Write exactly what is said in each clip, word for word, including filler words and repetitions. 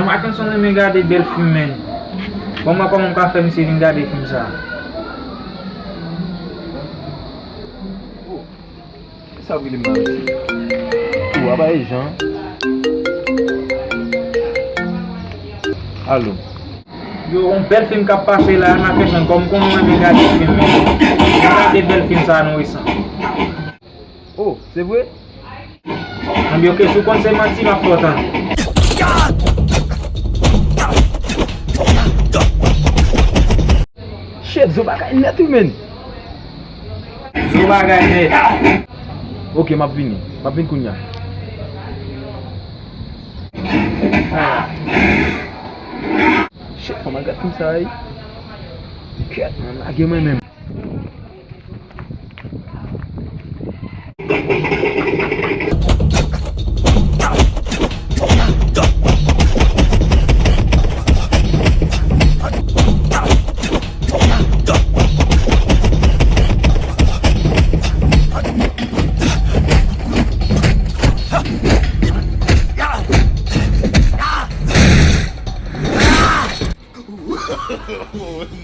Mackenson renmen gade bèl fim, menn. Bon, mwen kòman m ka fè misye vin gade fim sa? Sa w rele m la, mesye? Ou a bay jan. Alo. Yo, yon bèl fim k ap pase la, Mackenson, kòm konnen w renmen gade fim, menn. Gade bèl fim sa nou resan. Oh, se vre? Anben, ok, si w konn se manti, m ap fè w tann. Shit, zo bagay nèt, wi, menn. Zo bagay nèt. Ok, m ap vini. M ap vin kounye a. Shit, fò m al gad fim sa, wi. Kèt, man, lage mwen menm.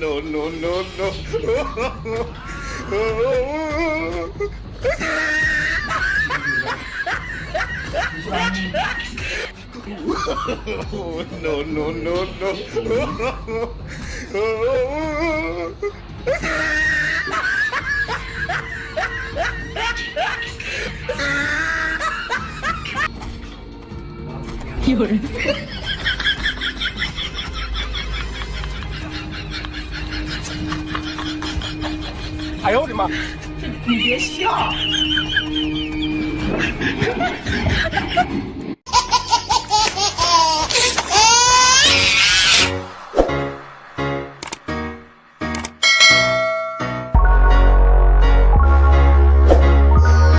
No, no, no, no. No, no, no, no. Ayo, di ma.